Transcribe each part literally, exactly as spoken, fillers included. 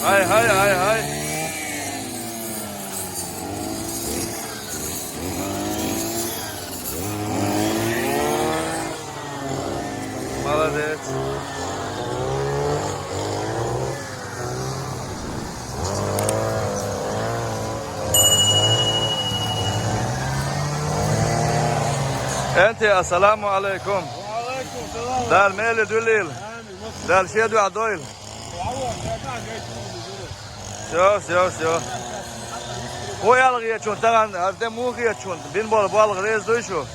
Гьай, гьай, гьай, гьай. Молодец. Энти, ассаламу алейкум. Ва алейкум салам. Дала мел дуьллийла. Амин. Дала шен дуьхьа дойла. Всё, всё, всё. Хьо аьлла хеташ хьуна тахана, хӀара де муха хеташ хьуна? Бина болу болх реза дуй шу?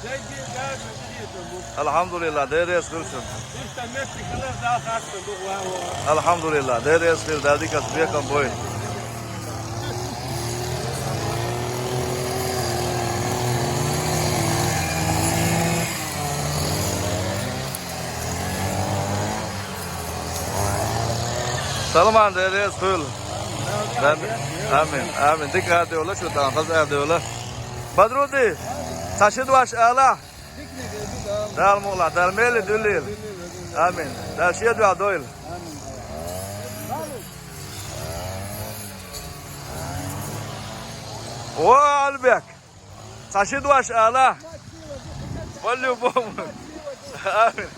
Алхьамдулиллахь, Дела реза хуьлда шуна. Алхьамдулиллахь, Дела реза хуьлда, Дала дикаца бекхам бойла. Саламан, Дела реза хуьлда. Амин, амин. Дика арадевлла шу тахана, хаза арадевлла. Бадруди, цхьа ши дош ала. Дала мукъ лахь, Дала мел дуьллийла. Амин. Дала шен дуьхьа дойла. О, Алибек, цхьа ши дош ала. По-любому. Амин.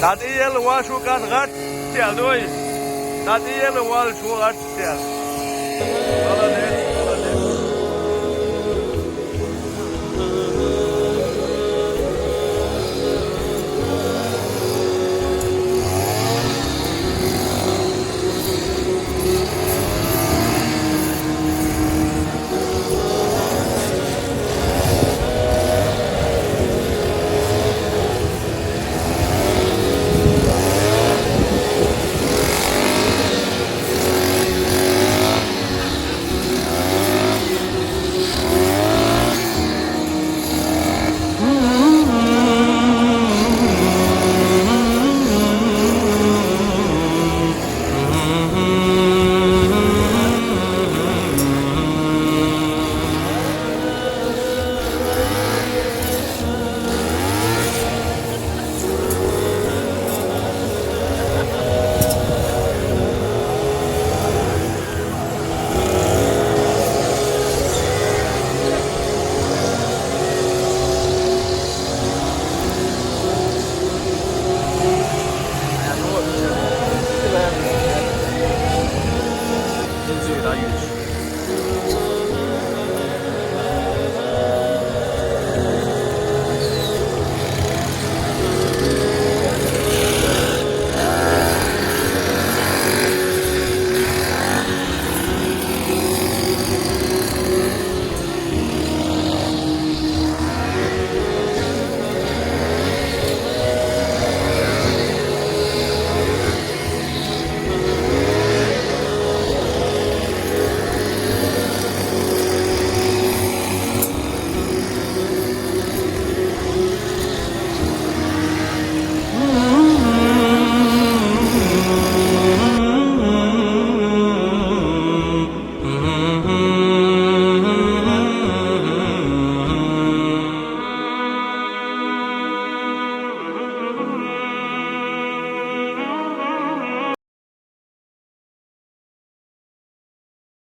ДӀатӀаелла ван шу кӀант гӀаттел, дой. ДӀатӀаелла ван шу гӀаттел.